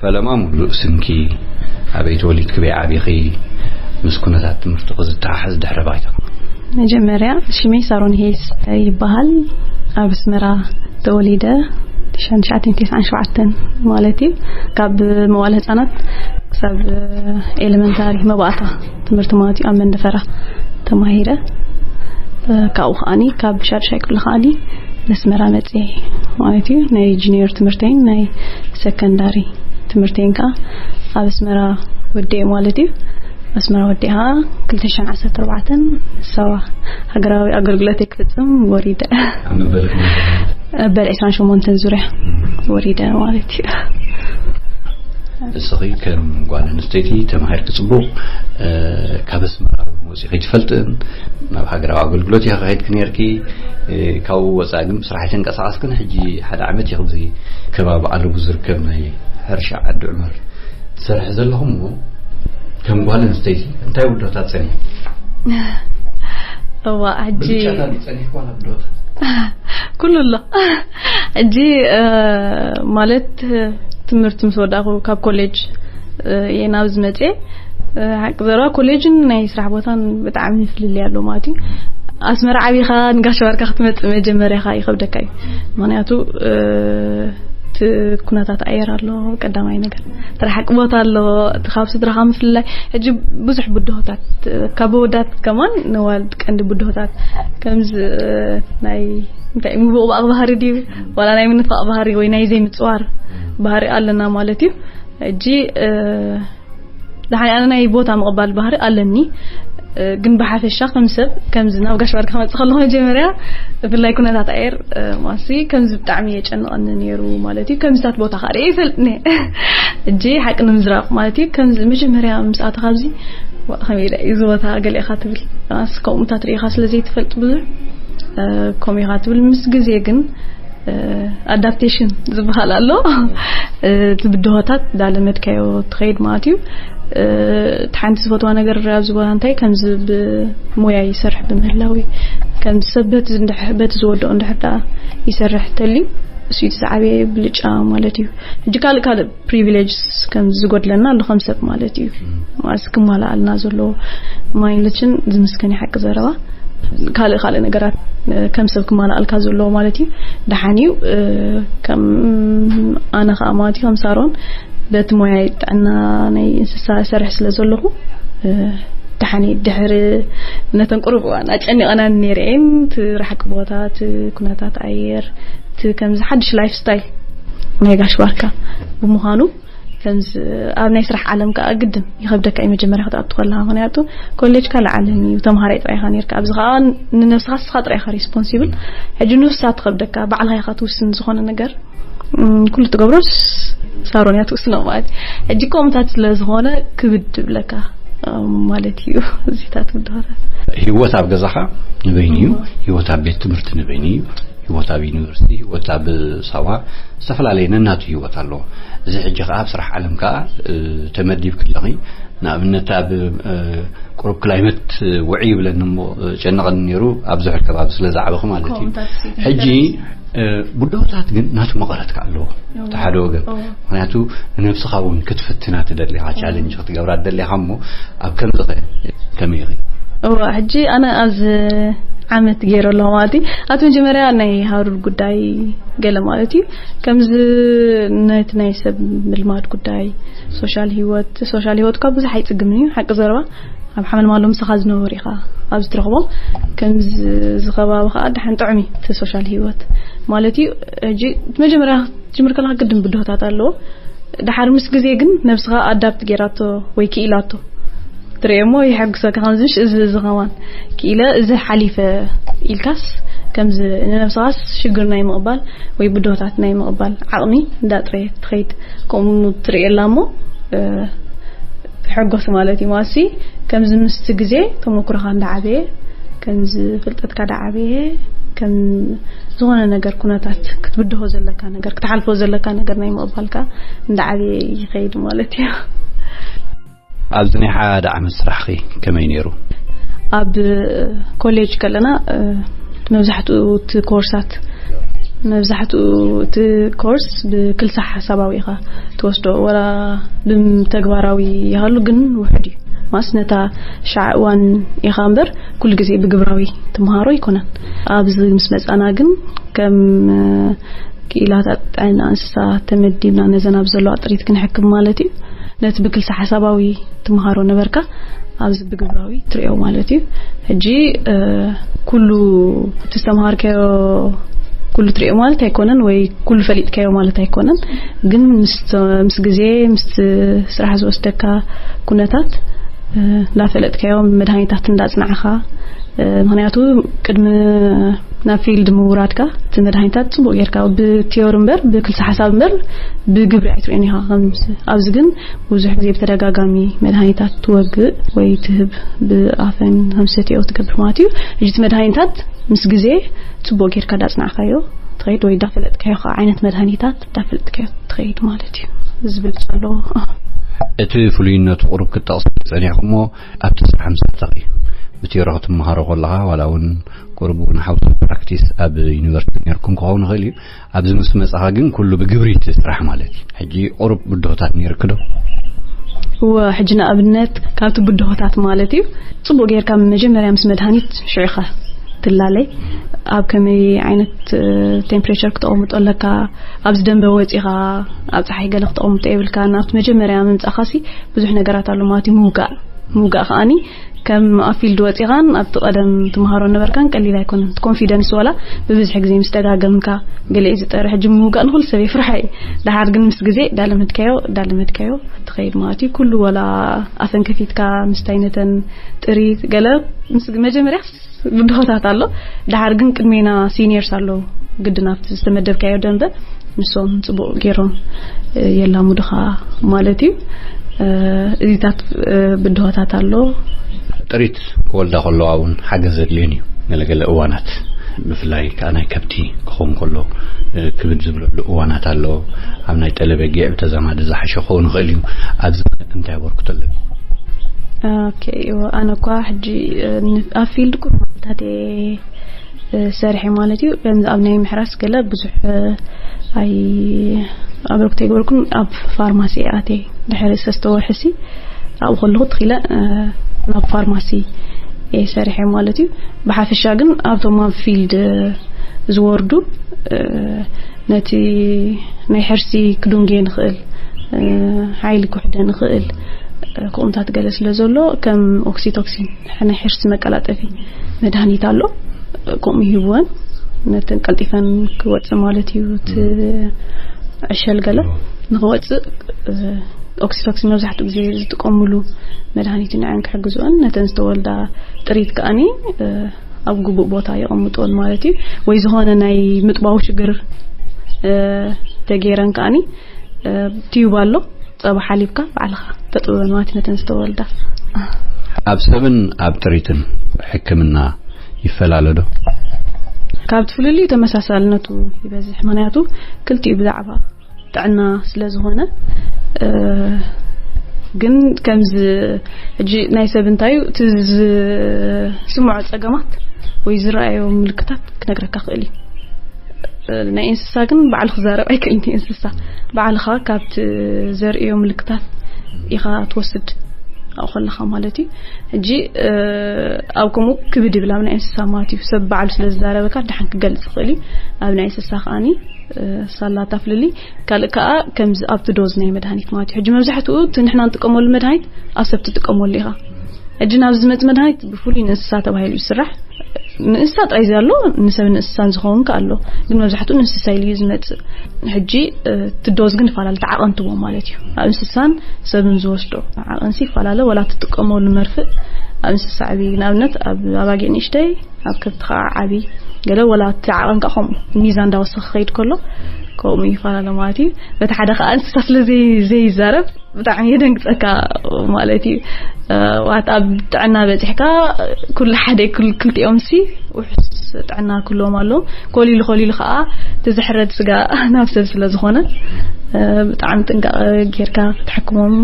ፈለማ፣ ሙሉእ ስምኪ፣ ኣበይ ተወሊድኪ፣ ኣበይ ዓቢኺ፣ ምስ ኩነታት ትምህርቲ ክዝተሓሓዝ ድሕረ ባይታ። መጀመርያ ሽመይ ሳሮን ሄስ ይበሃል። ኣብ ኣስመራ ተወሊደ፣ ትሽዓን ትሽዓን ሸውዓተን ማለት እዩ። ካብ መዋለ ህጻናት ክሳብ ኤሌመንታሪ መባእታ ትምህርቲ ማለት እዩ ኣብ መንደፈራ ተማሂረ። ካብኡ ከዓኒ ካብ ሻድሻይ ክፍሊ ከዓኒ ንኣስመራ መጽየ ማለት እዩ። ናይ ጁኒየር ትምህርተይን ናይ ሰከንዳሪ ትምህርተይን ከዓ ኣብ ኣስመራ ወዲኤ ማለት እዩ። ኣስመራ ወዲኣ ክልተ ሽሕን ዓሰርተ ኣርባዕተን ሳዋ ሃገራዊ ኣገልግሎተይ ክፍጽም ወሪደ። ኣብ መበል ዕስራን ሸሞንተን ዙርያ ወሪደ ማለት እዩ። እስኺ ከም ጓል ኣንስተይቲ ተማሂርኪ ጽቡቕ፣ እ፣ ካብ ኣስመራ እውን ወጺኺ ኣይትፈልጥን። ናብ ሃገራዊ ኣገልግሎት ኢኺ ከይድኪ ነይርኪ። እ፣ ካብኡ ወጻኢ ግን ብስራሕ ኣይተንቀሳቐስክን። ሕጂ ሓደ ዓመት ኢኺ ኣብዚ ከባቢ ኣለቡ ዝርከብ ናይ ሕርሻ ዓዲ ዑመር ትሰርሒ ዘለኹ እሞ፣ ከም ጓል ኣንስተይቲ እንታይ ውደታት ጸኒሑ? እዋ፣ ሕጂ ብልጫታት ጸኒሕኳ ናብ ዶታ? ኩሉ ኣሎ። ሕጂ፣ እ፣ ማለት፣ ትምህርቲ ምስ ወዳእኩ ካብ ኮሌጅ፣ እ፣ እየ ናብዚ መጽየ። እ፣ ሓቂ ዘረባ ኮሌጅን ናይ ስራሕ ቦታን ብጣዕሚ ፍልልይ ኣሎ ማለት እዩ። ኣስመራ ዓቢኻ ንጋሽ ባርካ ክትመጽእ መጀመርያኻ ይኸብደካ እዩ። ምኽንያቱ፣ እ፣ እቲ ኩነታት ኣየር ኣሎ፣ ቀዳማይ ነገር። እቲ ርሓቂ ቦታ ኣሎ፣ እቲ ካብ ስድራኻ ምፍልላይ። ሕጂ ብዙሕ ብድሆታት፣ ካብ ኣወዳት ከማን ንዋልድ ቀንዲ ብድሆታት። ከምዚ ናይ እንታይ ምብቕባቕ ባህሪ ድዩ? ዋላ ናይ ምንፋቕ ባህሪ ወይ ናይ ዘይምጽዋር ባህሪ ኣለና ማለት እዩ። ሕጂ፣ እ፣ ደሓን ኣነ ናይ ቦታ ምቕባል ባህሪ ኣለኒ። እ፣ ግን ብሓፈሻ ከም ሰብ፣ ከምዚ ናብ ጋሽ ባርካ ክመጽእ ከለኹ መጀመርያ ብፍላይ ኩነታት ኣየር፣ እ፣ ማሲ ከምዚ ብጣዕሚ የጨንቐኒ ነይሩ ማለት እዩ። ከምዚታት ቦታ ከዓ ርእየ ይፈልጥኒ። ሕጂ ሓቂ ንምዝራብ ማለት እዩ። ከምዚ መጀመርያ ምስ ኣተኻ ኣብዚ፣ ዋ፣ ከመይ ኢለ እዩ እዚ ቦታ ገለ ኢኻ ትብል። ማስ ከምኡታት ርኢኻ ስለ ዘይትፈልጥ ብዙሕ፣ እ፣ ከምኡ ኢኻ ትብል። ምስ ግዜ ግን፣ እ፣ ኣዳፕቴሽን ዝበሃል ኣሎ። እ፣ እቲ ብድሆታት እንዳለመድካዮ ትኸይድ ማለት እዩ። እ፣ እቲ ሓንቲ ዝፈትዋ ነገር ኣብዚ ቦታ እንታይ ከምዚ ብሞያ ይሰርሕ ብምህላዊ፣ ከምዚ ሰብ በቲ እንድሕ-፣ በቲ ዝወደኦ እንድሕር ደኣ ይሰርሕ ተልዩ፣ እሱ እዩ እቲ ዝዓበየ ብልጫ ማለት እዩ። ሕጂ ካልእ ካልእ ፕሪቪሌጅስ ከም ዝጎድለና ኣሎ ከም ሰብ ማለት እዩ። ማለት ክማላኣልና ዘለዎ ማይለችን ዝምስከን ሓቂ ዘረባ ካልእ ካልእ ነገራት፣ እ፣ ከም ሰብ ክማላኣልካ ዘለዎ ማለት እዩ። ደሓን እዩ። እ፣ ከም ኣነ ከዓ ማለት እዩ ከም ሳሮን በቲ ሞያይ ጥዕና ናይ እንስሳ ሰርሕ ስለ ዘለኹ፣ እ፣ ደሓን እዩ። ድሕሪ ነተን ቁሩብ እዋን ኣጨኒቐናኒ ነይረ እየን። እቲ ርሓቂ ቦታ፣ እቲ ኩነታት ኣየር፣ እቲ ከምዚ ሓድሽ ላይፍ ስታይል ናይ ጋሽ ባርካ ብምዃኑ ከምዚ ኣብ ናይ ስራሕ ዓለም ከዓ ግድን ይኸብደካ እዩ መጀመርያ ክትኣቱ ከለኻ። ምኽንያቱ ኮሌጅ ካልእ ዓለም እዩ፣ ተምሃራይ ጥራይ ኢኻ ነይርካ። ኣብዚ ከዓ ንነብስኻ ንስኻ ጥራይ ኢኻ ሪስፖንሲብል። ሕጂ ንሳ ትኸብደካ፣ ባዕልኻ ኢኻ ትውስን ዝኾነ ነገር። እም፣ ኩሉ ትገብሮስ ሳሮን እያ ትውስኖ ማለት እዩ። ሕጂ ከምኡታት ስለ ዝኾነ ክብድ ይብለካ፣ እም፣ ማለት እዩ። እዚታት ውድኻታት። ህይወት ኣብ ገዛኻ ንበይኑ እዩ፣ ህይወት ኣብ ቤት ትምህርቲ ንበይኑ እዩ። ህይወት ኣብ ዩኒቨርሲቲ፣ ህይወት ኣብ ሳዋ፣ ዝተፈላለየ ነናቱ ህይወት ኣለዎ። እዚ ሕጂ ከኣ ኣብ ስራሕ ዓለም ከኣ፣ እ፣ ተመዲብ ክለኺ፣ ንኣብነት ኣብ፣ እ፣ ቁሩብ ክላይመት ውዒ ይብለኒ እሞ፣ እ፣ ጨነቐኒ ነይሩ፣ ኣብ ዝሑል ከባቢ ስለ ዝዓበኹ ማለት እዩ። ከምኡታት ሕጂ፣ እ፣ ብድሆታት ግን ናቱ መቐረት ከኣ ኣለዎ። እዎ። እቲ ሓደ ወገን። እዎ። ምኽንያቱ ንነብስኻ እውን ክትፍትና ትደሊ ኢኻ፣ እዎ። ቻለንጅ ክትገብራ ትደሊ ኢኻ እሞ፣ ኣብ ከምዚ ኸ ከመይ ኢኺ? እዋ፣ ሕጂ ኣነ ኣብዚ ዓመት ገይረ ኣለኹ ማለት እዩ። ኣብቲ መጀመርያ ናይ ሃሩር ጉዳይ ገለ ማለት እዩ። ከምዚ ነቲ ናይ ሰብ ምልማድ ጉዳይ፣ ሶሻል ህይወት፣ ሶሻል ህይወት እኳ ብዙሕ ኣይጽግምን እዩ፣ ሓቂ ዘረባ። ኣብ ሓመልማሎ ምሳኻ ዝነበሩ ኢኻ ኣብዚ ትረኽቦም። ከምዚ ዝኸባቢ ከዓ ደሓን ጥዑም እዩ እቲ ሶሻል ህይወት ማለት እዩ። ሕጂ እቲ መጀመርያ ክትጅምር ከለኻ ግድን ብድሆታት ኣለዎ። ደሓር ምስ ግዜ ግን ነብስኻ ኣዳፕት ጌራቶ ወይ ክኢላቶ ትርእዮ እሞ የሐጉሰካ። ከምዚ ምሽ እዚ፣ እዚ ከማን ክኢለ፣ እዚ ሓሊፈ ኢልካስ፣ ከምዚ ንነብስኻስ ሽግር ናይ ምቕባል ወይ ብድሆታት ናይ ምቕባል ዓቕሚ እንዳጥረየት ትኸይድ። ከምኡ ትርእየላ እሞ፣ እ፣ ትሕጎስ ማለት እዩ። ማሲ ከምዚ ምስቲ ግዜ ተመኩሮኻ እንዳዓበየ፣ ከምዚ ፍልጠትካ እንዳዓበየ፣ ከም ዝኾነ ነገር ኩነታት ክትብድሆ ዘለካ ነገር፣ ክትሓልፎ ዘለካ ነገር ናይ ምቕባልካ እንዳዓበየ ይኸይድ ማለት እዩ። ኣብዚ ናይ ሓደ ዓመት ስራሕኺ ከመይ ነይሩ? ኣብ ኮሌጅ ከለና፣ እ፣ መብዛሕትኡ እቲ ኮርሳት መብዛሕትኡ እቲ ኮርስ ብክልሳ ሓሳባዊ ኢኻ ትወስዶ፣ ወላ ብተግባራዊ ይሃሉ ግን ውሕድ እዩ። ማስ ነታ ሻዕ እዋን ኢኻ እምበር ኩሉ ግዜ ብግብራዊ ትመሃሮ ኣይኮነን። ኣብዚ ምስ መጻና ግን ከም ክኢላታት ጥዕና እንስሳ ተመዲብና ነዘን ኣብ ዘለዋ ጥሪት ክንሕክም ማለት እዩ። ነቲ ብክልሳ ሓሳባዊ ትመሃሮ ነበርካ ኣብዚ ብግብራዊ ትሪኦ ማለት እዩ። ሕጂ ኩሉ ትስተምሃርከዮ ኩሉ ትሪኦ ማለት ኣይኮነን ወይ ኩሉ ፈሊጥካዮ ማለት ኣይኮነን። ግን ምስ ግዜ ምስ ስራሕ ዝወስደካ ኩነታት እንዳፈለጥካዮ መድሃኒታት እንዳጽናዕኻ፣ ምክንያቱ ቅድሚ ናብ ፊልድ ምውራድካ እቲ መድሃኒታት ጽቡቅ ጌርካ ብቲዮሪ እምበር ብክልሲ ሓሳብ እምበር ብግብሪ ኣይትርእዮን ኢኻ። ኣብዚ ግን ብዙሕ ግዜ ብተደጋጋሚ መድሃኒታት ትወግእ ወይ ትህብ፣ ብኣፈን ከምሰትዮ ትገብር ማለት እዩ። ሕጂ እቲ መድሃኒታት ምስ ግዜ ጽቡቅ ጌርካ እንዳጽናዕካዮ ትኸይድ ወይ እንዳፈለጥካዮ ከዓ ዓይነት መድሃኒታት እንዳፈለጥካዮ ትኸይድ ማለት እዩ። ዝብል ዘሎ እቲ ፍሉይነቱ ቁሩብ ክትጠቕስ ጸኒሕኩሞ ኣብቲ ስራሕ ምስ ኣተኺ ብቲዮሪ ክትመሃሮ ከለኻ ዋላ እውን ቁሩብ እውን ሓውሲ ፕራክቲስ ኣብ ዩኒቨርሲቲ ነርኩም ክኸውን ይኽእል እዩ። ኣብዚ ምስ መጻኻ ግን ኩሉ ብግብሪ እቲ ስራሕ ማለት እዩ። ሕጂ ቁሩብ ብድሆታት ነይርክ ዶ? እወ፣ ሕጂ ንኣብነት ካብቲ ብድሆታት ማለት እዩ ጽቡቅ ጌርካ መጀመርያ ምስ መድሃኒት ሽዑኻ ትላለይ ኣብ ከመይ ዓይነት ቴምፕሬቸር ክተቐምጦ ኣለካ፣ ኣብዚ ደንበ ወጺኻ ኣብ ፀሓይ ገለ ክተቐምጦ የብልካ። ናብቲ መጀመርያ ምምጻኻሲ ብዙሕ ነገራት ኣሎ ማለት እዩ። ምውጋእ ምውጋእ ከኣኒ ከም ኣብ ፊልድ ወጺኻን ኣብቲ ቀደም ትመሃሮ ነበርካን ቀሊል ኣይኮነን። እቲ ኮንፊደንስ ዋላ ብብዝሒ ግዜ ምስ ደጋገምካ ገለ እዩ ዝጠርሕ። ሕጂ ምውጋእ ንኹሉ ሰብ የፍርሓ እዩ። ደሓር ግን ምስ ግዜ ዳለመድካዮ ዳለመድካዮ ትኸይድ ማለት እዩ። ኩሉ ዋላ ኣፈን ከፊትካ ምስታይ ነተን ጥሪት ገለ ምስ መጀመርያ ብድሆታት ኣሎ። ደሓር ግን ቅድሜና ሲኒየርስ ኣለዉ ግድን ኣብቲ ዝተመደብካዮ ደንበ ንሶም ጽቡቕ ገይሮም የላሙድኻ ማለት እዩ። እዚታት ብድሆታት ኣሎ። ጥሪት ክወልዳ ከለዋ እውን ሓገዝ ዘድልየን እዩ። ገለገለ እዋናት ብፍላይ ከዓ ናይ ከብቲ ክኸውን ከሎ ክብድ ዝብለሉ እዋናት ኣሎ። ኣብ ናይ ጠለበጊዕ ብተዛማዲ ዝሓሸ ክኸውን ይኽእል እዩ። ኣብዚ እንታይ ኣበርክቶ ኣለኒ? ኦኬ፣ ኣነ እኳ ሕጂ ኣብ ፊልድ ቁሩብ ዓመታት እየ ሰሪሐ ማለት እዩ። ከምዚ ኣብ ናይ ምሕራስ ገለ ብዙሕ ኣይ ኣበርክቶ ኣይገበርኩን። ኣብ ፋርማሲ እየ ኣትየ ድሕሪ ሰለስተ ወርሒ ሲ ኣብኡ ከለኹ ተኺለ ናብ ፋርማሲ እየ ሰሪሐ ማለት እዩ። ብሓፈሻ ግን ኣብቶም ኣብ ፊልድ ዝወርዱ ነቲ ናይ ሕርሲ ክዱንጌ ንኽእል ሓይሊ ክውሕደ ንኽእል ክቕምታት ገለ ስለ ዘሎ ከም ኦክሲቶክሲን ናይ ሕርሲ መቀላጠፊ መድሃኒት ኣሎ። ከምኡ ይህብወን ነተን ቀልጢፈን ክወፅእ ማለት እዩ። እቲ ዕሸል ገለ ንክወፅእ ኦክሲቶክሲን መብዛሕትኡ ግዜ ዝጥቀምሉ መድሃኒት ንዐን ክሕግዝኦን ነተን ዝተወልዳ ጥሪት ከኣኒ ኣብ ግቡእ ቦታ የቐምጥኦን ማለት እዩ። ወይ ዝኾነ ናይ ምጥባው ሽግር ተገይረን ከኣኒ ቲዩብ ኣሎ ጸባ ሓሊብካ ባዕልኻ ተጥበን ማለት ነተን ዝተወልዳ። ኣብ ሰብን ኣብ ጥሪትን ሕክምና ይፈላለ ዶ? ካብቲ ፍልልዩ ተመሳሳልነቱ ይበዝሕ፣ ምክንያቱ ክልቲኡ ብዛዕባ ጥዕና ስለ ዝኾነ። ግን ከምዚ ሕጂ ናይ ሰብ እንታዩ እቲ ዝስምዖ ጸገማት ወይ ዝረኣዮ ምልክታት ክነግረካ ክእል እዩ። ናይ እንስሳ ግን ባዕሉ ክዛረብ ኣይክእልን። እንስሳ ባዕልኻ ካብቲ ዘርእዮ ምልክታት ኢኻ ትወስድ ኣብኡ ከለኻ ማለት እዩ። ሕጂ ኣብ ከምኡ ክብድ ይብል ኣብ ናይ እንስሳ ማለት እዩ። ሰብ ባዕሉ ስለ ዝዛረበካ ደሓን ክገልጽ ይኽእል እዩ። ኣብ ናይ እንስሳ ከኣኒ ሳላታ ፍልልይ ካልእ ከኣ ከምዚ ኣብቲ ዶዝ ናይ መድሃኒት ማለት እዩ። ሕጂ መብዛሕትኡ እቲ ንሕና ንጥቀመሉ መድሃኒት ኣብ ሰብ ትጥቀመሉ ኢኻ። ሕጂ ናብዚ ዝመጽእ መድሃኒት ብፍሉይ ንእንስሳ ተባሂሉ ይስራሕ። ንእንስሳ ጥራይ ዘሎ ንሰብ ንእንስሳን ዝኸውን ከ ኣሎ፣ ግን መብዛሕትኡ ንእንስሳ ኢሉ እዩ ዝመጽእ። ሕጂ እቲ ዶዝ ግን ይፈላለ፣ ተዓቐንትዎ ማለት እዩ። ኣብ እንስሳን ሰብን ዝወስዶ ዓቐንሲ ይፈላለ፣ ወላ ትጥቀመሉ መርፍእ ኣብ እንስሳ ዓብዪ፣ ንኣብነት ኣብ ኣባጊዕ ንእሽተይ ኣብ ከብቲ ከዓ ዓቢ ገለ ወላ እቲ ዓቐን ከዓ ከምኡ ሚዛን እንዳወሰኸ ክኸይድ ከሎ ከምኡ ይፈላለ ማለት እዩ። በቲ ሓደ ከዓ እንስሳ ስለ ዘይ ዘይዛረብ ብጣዕሚ የደንግፀካ ማለት እዩ። ዋት ኣብ ጥዕና በፂሕካ ኩሉ ሓደ ክልቲኦም ሲ ውሕስ ጥዕና ክህልዎም ኣለዎም። ኮሊሉ ኮሊሉ ከዓ እቲ ዝሕረድ ስጋ ናብ ሰብ ስለ ዝኾነ ብጣዕሚ ጥንቃቐ ጌርካ ክትሕክሞም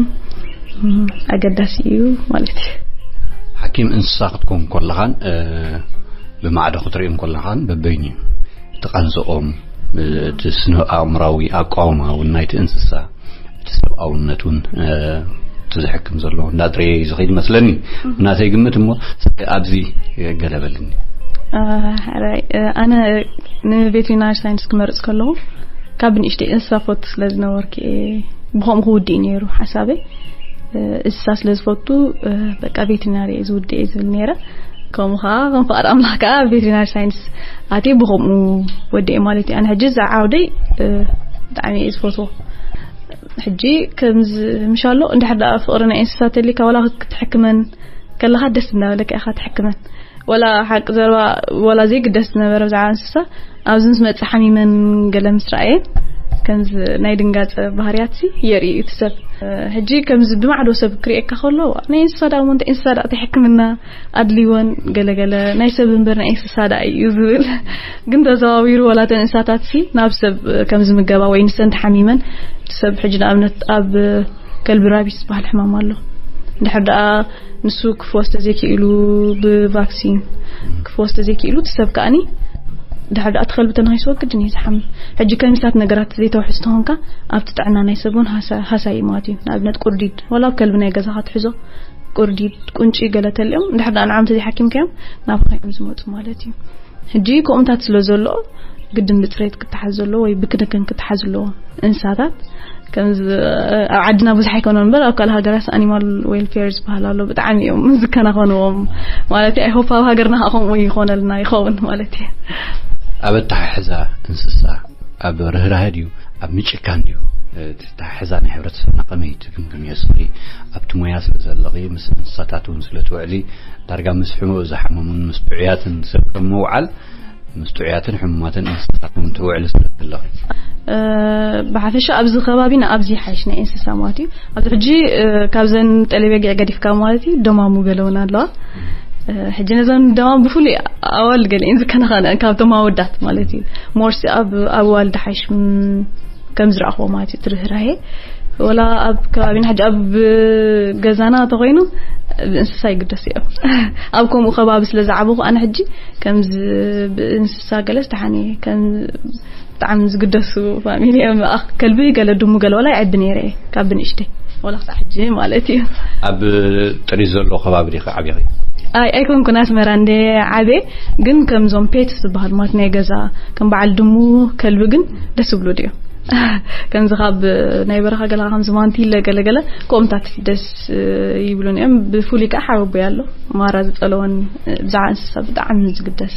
ኣገዳሲ እዩ ማለት እዩ። ሓኪም እንስሳ ክትኮን ከለኻን ብማዕዶ ክትርእዮም ከለኻን በበይኑ እዩ እቲ ቃንዝኦም እቲ ስነ ኣእምራዊ ኣቋውማ እውን ናይቲ እንስሳ፣ እቲ ሰብኣውነት እውን እቲ ዝሕክም ዘሎ እንዳጥረየ እዩ ዝኸይድ መስለኒ። ናተይ ግምት እሞ ኣብዚ ገለበልኒ። ኣነ ንቬትሪናሪ ሳይንስ ክመርጽ ከለኹ ካብ ንእሽተይ እንስሳ ፈቱ ስለ ዝነበርኩ ብኸምኡ ክውድእ ነይሩ ሓሳበይ። እንስሳ ስለ ዝፈቱ በቃ ቬትሪናሪ እየ ዝውድእ እየ ዝብል ነይረ። ከምኡ ከዓ ከም ፍቓድ ኣምላኽ ከዓ ቬትሪናሪ ሳይንስ ኣትየ ብኸምኡ ወዲኤ ማለት እዩ። ኣነ ሕጂ እዛ ዓውደይ ብጣዕሚ እየ ዝፈትዎ። ሕጂ ከምዚ ምሻሎ እንድሕር ደኣ ፍቕሪ ናይ እንስሳ ተልካ ዋላ ክትሕክመን ከለኻ ደስ እንዳበለካ ኢኻ ትሕክመን። ወላ ሓቂ ዘረባ ወላ ዘይግደስ ዝነበረ ብዛዕባ እንስሳ ኣብዚ ምስ መጽእ ሓሚመን ገለ ምስ ረኣየን ከምዚ ናይ ድንጋጸ ባህርያት ሲ የርኢ እቲ ሰብ። ሕጂ ከምዚ ብማዕዶ ሰብ ክርእየካ ከሎ ናይ እንስሳ ዳ እሞ እንታይ እንስሳ ዳ እንታይ ሕክምና ኣድልይወን ገለገለ ናይ ሰብ እምበር ናይ እንስሳ ዳ እዩ ዝብል ግን ተዘዋዊሩ ወላ ተን እንስሳታት ሲ ናብ ሰብ ከም ዝምገባ ወይ ንሰን ተሓሚመን ሰብ ሕጂ ንኣብነት ኣብ ከልቢ ራቢስ ዝበሃል ሕማም ኣሎ። እንድሕር ደኣ ንሱ ክፍወስ ተዘይክኢሉ ብቫክሲን ክፍወስ ተዘይክኢሉ እቲ ሰብ ከኣኒ ድሕር ደኣ እቲ ከልቢ ተነኺስዎ ግድን እዩ ዝሓምም። ሕጂ ከሚሳት ነገራት ዘይተውሕዝ ተኾንካ ኣብቲ ጥዕና ናይ ሰብ እውን ሃሳ- ሃሳይ እዩ ማለት እዩ። ንኣብነት ቁርዲድ ወላ ኣብ ከልቢ ናይ ገዛኻ ትሕዞ ቁርዲድ ቁንጪ ገለ ተልዮም እንድሕር ደኣ ንዓም ተዘይሓኪምካዮም ናብኻ እዮም ዝመፁ ማለት እዩ። ሕጂ ከምኡታት ስለ ዘሎ ግድን ብፅሬት ክተሓዝ ዘለዎ ወይ ብክንክን ክተሓዝ ኣለዎ። እንስሳታት ከምዚ ኣብ ዓድና ብዙሕ ኣይኮነን እምበር ኣብ ካልእ ሃገራት ኣኒማል ዌልፌር ዝበሃል ኣሎ። ብጣዕሚ እዮም ዝከናኸንዎም ማለት እዩ። ኣይሆፕ ኣብ ሃገርና ከዓ ከምኡ ይኾነልና ይኸውን ማለት እዩ። ኣብ ኣተሓሕዛ እንስሳ ኣብ ርህራሄ ድዩ ኣብ ምጭካን ድዩ እቲ ኣተሓሕዛ ናይ ሕብረተሰብና ከመይ ትግምግምዮ እስኺ? ኣብቲ ሞያ ስለ ዘለኺ ምስ እንስሳታት እውን ስለ ትውዕሊ ዳርጋ ምስ ሕሙ ዝሓመሙን ምስ ጥዑያትን ሰብ ከም ምውዓል ምስ ጥዑያትን ሕሙማትን እንስሳታት እውን ትውዕሊ ስለ ዘለኺ። ብሓፈሻ ኣብዚ ከባቢና ኣብዚ ሓይሽ ናይ እንስሳ ማለት እዩ። ኣብዚ ሕጂ ካብዘን ጠለቤጊዕ ገዲፍካ ማለት እዩ ደማሙ ገለውን ኣለዋ። ሕጂ ነዘን ደማሙ ብፍሉይ ኣዋል ገለ እየን ዝከናኸነን ካብቶም ኣወዳት ማለት እዩ። ሞርሲ ኣብ ኣዋልድ ሓይሽ ከም ዝረኣኽዎ ማለት እዩ ትርህራሄ ወላ ኣብ ከባቢና ሕጂ ኣብ ገዛና ተኾይኑ ብእንስሳ ይግደስ እዮም። ኣብ ከምኡ ከባቢ ስለ ዝዓበኹ ኣነ ሕጂ ከምዚ ብእንስሳ ገለስ ደሓን እየ ከም ብጣዕሚ ዝግደሱ ፋሚሊ እዮም። ከልቢ ገለ ድሙ ገለ ወላ ይዕቢ ነይረ እየ ካብ ብንእሽተይ ወላ ክሳዕ ሕጂ ማለት እዩ። ኣብ ጥሪት ዘሎ ከባቢ ዲኺ ዓቢኺ? ኣይ ኣይኮንኩን ኣስመራ እንደ ዓቤ ግን ከምዞም ፔትስ ዝበሃል ማለት ናይ ገዛ ከም በዓል ድሙ ከልቢ ግን ደስ ብሉ ድዮም ከምዚ ካብ ናይ በረኻ ገለ ከምዚ ማንቲለ ገለገለ ከምኡታት ደስ ይብሉን እዮም። ብፍሉይ ከዓ ሓወቦይ ኣሎ ማራ ዝፀለወን ብዛዕባ እንስሳ ብጣዕሚ ዝግደስ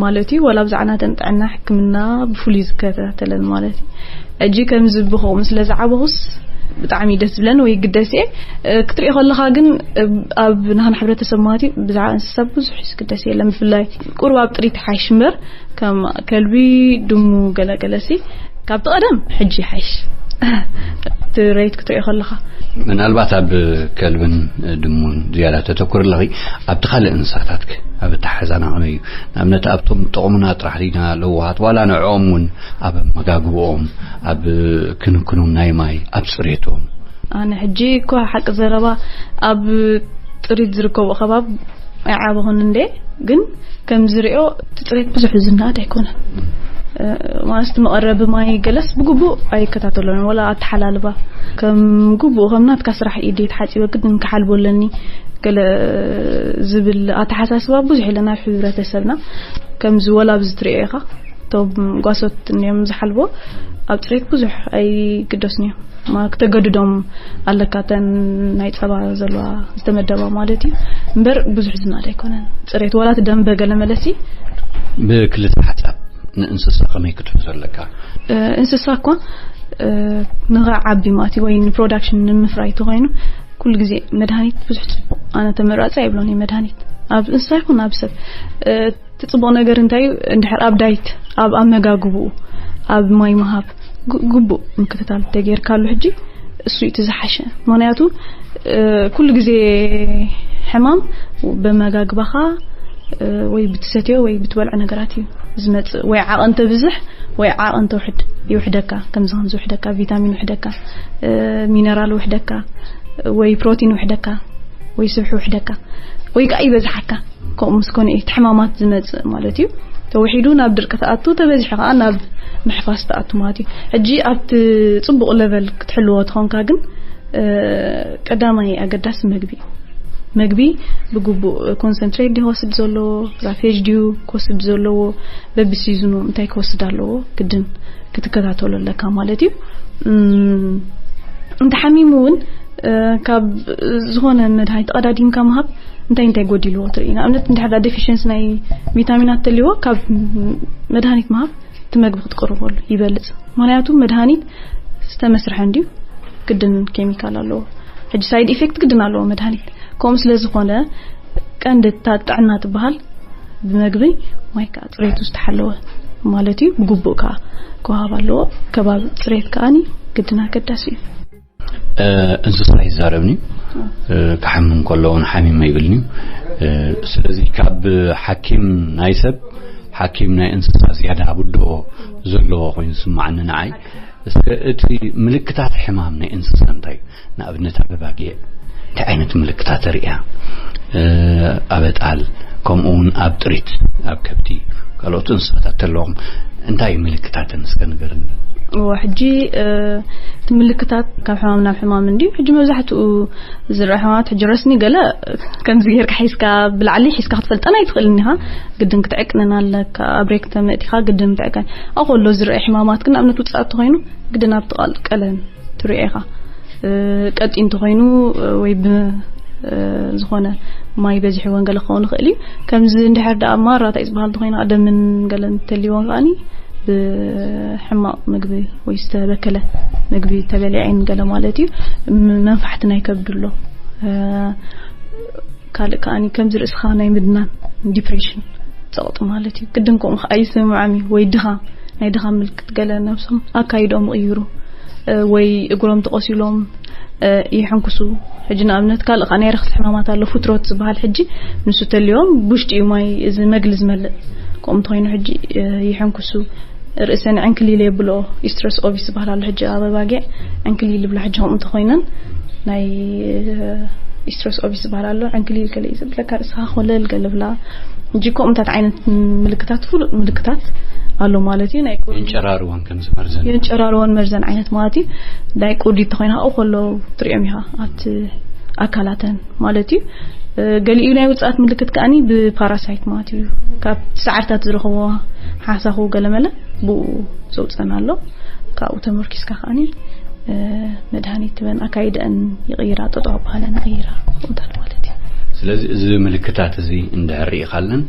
ማለት እዩ። ወላ ብዛዕባ ናተን ጥዕና ሕክምና ብፍሉይ ዝከታተለን ማለት እዩ። ሕጂ ከምዚ ብኸምኡ ስለ ዝዓበኹስ ብጣዕሚ ደስ ዝብለን ወይ ግደስ እየ ክትሪኦ ከለኻ ግን ኣብ ናህና ሕብረተሰብ ማለት እዩ ብዛዕባ እንስሳ ብዙሕ ዝግደስ የለን። ብፍላይ ቁሩብ ኣብ ጥሪት ሓይሽ እምበር ከም ከልቢ ድሙ ገለገለሲ ካብቲ ቀደም ሕጂ ሓይሽ ትሬት ክትሪኦ ከለኻ ምናልባት ኣብ ከልብን ድሙን ዝያዳ ተተኩር ኣለኺ ኣብቲ ካልእ እንስሳታትክ ኣብ ኣተሓሕዛና ከመይ እዩ? ንኣብነት ኣብቶም ጥቕሙና ጥራሕ ዲና ለዋሃት ዋላ ንዕኦም እውን ኣብ ኣመጋግብኦም ኣብ ክንክኖም ናይ ማይ ኣብ ፅሬቶም ኣነ ሕጂ እኮ ሓቂ ዘረባ ኣብ ጥሪት ዝርከቡ ከባብ ኣይዓበኹን እንደ ግን ከም ዝሪኦ እቲ ፅሬት ብዙሕ ዝናድ ኣይኮነን። ማለት መቐረቢ ማይ ገለስ ብግቡእ ኣይከታተሎን ወላ ኣተሓላልባ ከም ግቡእ ከም ናትካ ስራሕ ኢድ ተሓፂበ ግድን ክሓልቦ ኣለኒ ገለ ዝብል ኣተሓሳስባ ብዙሕ የለን ኣብ ሕብረተሰብና። ከምዚ ወላ ኣብዚ ትሪኦ ኢኻ እቶም ጓሶት እዮም ዝሓልቦ ኣብ ፅሬት ብዙሕ ኣይግደሱን እዮም። ማ ክተገድዶም ኣለካ እተን ናይ ፀባ ዘለዋ ዝተመደባ ማለት እዩ እምበር ብዙሕ ዝናድ ኣይኮነን። ፅሬት ወላ እቲ ደንበ ገለ መለሲ ብክልተ ሓሳብ ንእንስሳ ከመይ ክትሕዞ ኣለካ? እንስሳ እኳ ንኸዓቢ ማለት እዩ ወይ ንፕሮዳክሽን ንምፍራይ ተኾይኑ ኩሉ ግዜ መድሃኒት ብዙሕ ፅቡቕ ኣነ ተመራፂ ኣይብሎን እዩ መድሃኒት ኣብ እንስሳ ይኹን ኣብ ሰብ እቲ ፅቡቕ ነገር እንታይ እዩ እንድሕር ኣብ ዳይት ኣብ ኣመጋግብኡ ኣብ ማይ ምሃብ ግቡእ ምክትታል ተጌርካሉ ሕጂ እሱ እቲ ዝሓሸ ምክንያቱ ኩሉ ግዜ ሕማም በመጋግባኻ ወይ ብትሰትዮ ወይ ብትበልዖ ነገራት እዩ ዝመፅእ ወይ ዓቐን ተብዝሕ ወይ ዓቐን ተውሕድ ይውሕደካ ከምዚ ከም ዝውሕደካ ቪታሚን ውሕደካ ሚነራል ውሕደካ ወይ ፕሮቲን ውሕደካ ወይ ስብሒ ውሕደካ ወይ ከዓ ይበዝሓካ ከምኡ ምስ ኮነ እዩ እቲ ሕማማት ዝመፅእ ማለት እዩ። ተውሒዱ ናብ ድርቂ ተኣቱ፣ ተበዚሑ ከዓ ናብ ምሕፋስ ተኣቱ ማለት እዩ። ሕጂ ኣብቲ ጽቡቕ ለቨል ክትሕልዎ ተኾንካ ግን ቀዳማይ ኣገዳሲ መግቢ እዩ። መግቢ ብግቡእ ኮንሰንትሬት ድዩ ክወስድ ዘለዎ፣ ራፌጅ ድዩ ክወስድ ዘለዎ፣ በቢ ሲዝኑ እንታይ ክወስድ ኣለዎ ግድን ክትከታተሎ ኣለካ ማለት እዩ። እንተሓሚሙ እውን ካብ ዝኾነ መድሃኒት ተቐዳዲምካ ምሃብ እንታይ እንታይ ጎዲልዎ ትርኢ። ንኣብነት እንድሕር ዳ ዴፊሽንሲ ናይ ቪታሚናት ተልዎ ካብ መድሃኒት ምሃብ እቲ መግቢ ክትቅርበሉ ይበልጽ። ምክንያቱ መድሃኒት ዝተመስርሐ እንድዩ፣ ግድን ኬሚካል ኣለዎ። ሕጂ ሳይድ ኢፌክት ግድን ኣለዎ መድሃኒት። ከምኡ ስለ ዝኾነ ቀንዲ እታ ጥዕና ትበሃል ብመግቢ ማይ ከዓ ፅሬቱ ዝተሓለወ ማለት እዩ። ብግቡእ ከዓ ክወሃብ ኣለዎ። ከባቢ ፅሬት ከዓኒ ግድን ኣገዳሲ እዩ። እንስሳ ይዛረብኒ ክሓምም ከሎ እውን ሓሚም ኣይብልኒ። ስለዚ ካብ ሓኪም ናይ ሰብ ሓኪም ናይ እንስሳ ዝያዳ ብድሆ ዘለዎ ኮይኑ ዝስማዓኒ ንዓይ። እስከ እቲ ምልክታት ሕማም ናይ እንስሳ እንታይ እዩ? ንኣብነት ኣብ ኣባጊዕ እንታይ ዓይነት ምልክታት ተርእያ? ኣብ ኣጣል ከምኡ እውን ኣብ ጥሪት ኣብ ከብቲ ካልኦት እንስሳታት ተለዎም እንታይ ምልክታትን እስከ ንገርኒ። እዎ ሕጂ እቲ ምልክታት ካብ ሕማም ናብ ሕማም እንድዩ። ሕጂ መብዛሕትኡ ዝረአ ሕማማት ሕጂ ረስኒ ገለ ከምዚ ጌርካ ሒዝካ ብላዕሊ ሒዝካ ክትፈልጠን ኣይትኽእልን ኢኻ። ግድን ክትዕቅንን ኣለካ። ኣብ ሬክተም እቲኻ ግድን ትዕቀን። ኣብ ከሎ ዝረአ ሕማማት ግን ኣብነት ውፅኣት ተኾይኑ ግድን ኣብቲ ቀልቀለን ትሪኦ ኢኻ። ቀጢን እንተኾይኑ ወይ ብ ዝኾነ ማይ በዚሕዎን ገለ ክኸውን ይኽእል እዩ። ከምዚ እንድሕር ደኣ ማራ እንታይ ዝበሃል እንተኾይኑ ደምን ገለን እንተልይዎን ከዓኒ ብሕማቕ ምግቢ ወይ ዝተበከለ ምግቢ ተበሊዐን ገለ ማለት እዩ። መንፋሕቲ ናይ ከብዲ ኣሎ። ካልእ ከዓኒ ከምዚ ርእስኻ ናይ ምድናን ዲፕሬሽን ጸቕጢ ማለት እዩ። ግድን ከምኡ ከዓ ይስምዖም እዩ ወይ ድኻ ናይ ድኻ ምልክት ገለ ነብሶም ኣካይዶም ይቕይሩ ወይ እግሮም ተቆሲሎም ይሕንኩሱ። ሕጂ ንኣብነት ካልእ ከዓ ናይ ረኽሲ ሕማማት ኣሎ ፉትሮት ዝበሃል ሕጂ ንሱ ተልዮም ብውሽጢ እዩ ማይ እዚ መግሊ ዝመልእ ከምኡ እንተኮይኑ ሕጂ ይሕንኩሱ። ርእሰን ዕንክሊል የብልኦ ኢስትረስ ኦቪስ ዝበሃል ኣሎ ሕጂ ኣብ ኣባጊዕ ዕንክሊል ይብላ ሕጂ ከምኡ እንተኮይነን ናይ ኢስትረስ ኦቪስ ዝበሃል ኣሎ ዕንክሊል ገለ እዩ ዝብለካ ርእስኻ ኮለል ገለ ብላ ሕጂ ከምኡታት ዓይነት ምልክታት ፍሉጥ ምልክታት ኣሎ ማለት እዩ ናይ ቁሪ የንጨራርወን ከም ዝመርዘን የንጨራርወን መርዘን ዓይነት ማለት እዩ ናይ ቁርዲ እንተኮይና ኣብኡ ከሎ ትሪኦም ኢኻ ኣብቲ ኣካላተን ማለት እዩ። ገሊኡ ናይ ውፅኣት ምልክት ከዓኒ ብፓራሳይት ማለት እዩ ካብ ሰዓርታት ዝረኸቦ ሓሳኹ ገለመለ ብኡ ዘውፀን ኣሎ። ካብኡ ተመርኪስካ ከዓኒ መድሃኒት ትበን ኣካይደአን ይቕይራ ጠጠው ኣባሃለን ይቕይራ ከምታት ማለት እዩ። ስለዚ እዚ ምልክታት እዚ እንድሕር ርኢኻለን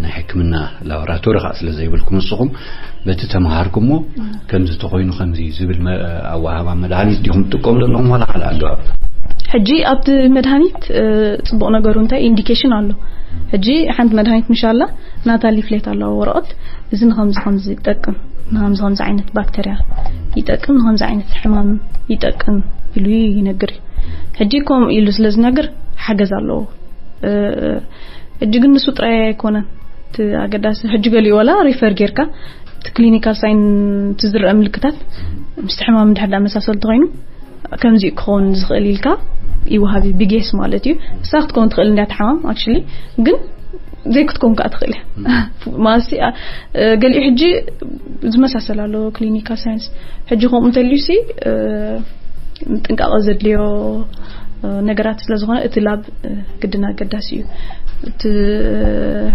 ናይ ሕክምና ላቦራቶሪ ከዓ ስለ ዘይብልኩም ንስኹም በቲ ተምሃርኩሞ ከምዚ ተኮይኑ ከምዚ ዝብል ኣወሃባ መድሃኒት ዲኹም ትጥቀሙ ዘለኹም ዋላ ካልእ ኣገባብ? ሕጂ ኣብቲ መድሃኒት ጽቡቕ ነገሩ እንታይ ኢንዲኬሽን ኣሎ። ሕጂ ሓንቲ መድሃኒት ምሻላ ናታ ሊፍሌት ኣለዋ ወረቐት እዚ ንኸምዚ ከምዚ ይጠቅም ንኸምዚ ከምዚ ዓይነት ባክተርያ ይጠቅም ንኸምዚ ዓይነት ሕማም ይጠቅም ኢሉ ይነግር እዩ። ሕጂ ከምኡ ኢሉ ስለ ዝነግር ሓገዝ ኣለዎ። ሕጂ ግን ንሱ ጥራይ ኣይኮነን እቲ ኣገዳሲ ሕጂ ገሊኡ ወላ ሪፈር ጌርካ እቲ ክሊኒካል ሳይን እቲ ዝረአ ምልክታት ምስቲ ሕማም እንድሕር ዳኣ መሳሰል ተኮይኑ ከምዚ ክኸውን ዝኽእል ኢልካ ይወሃብ እዩ ብጌስ ማለት እዩ። እሳ ክትከውን ትኽእል እንዲያ ተሓማም ኣክቹሊ ግን ዘይክትከውን ከዓ ትኽእል እያ። ማለትሲ ገሊኡ ሕጂ ዝመሳሰል ኣሎ ክሊኒካል ሳይንስ ሕጂ ከምኡ እንተልዩ ሲ ጥንቃቐ ዘድልዮ ነገራት ስለ ዝኾነ እቲ ላብ ግድን ኣገዳሲ እዩ። እቲ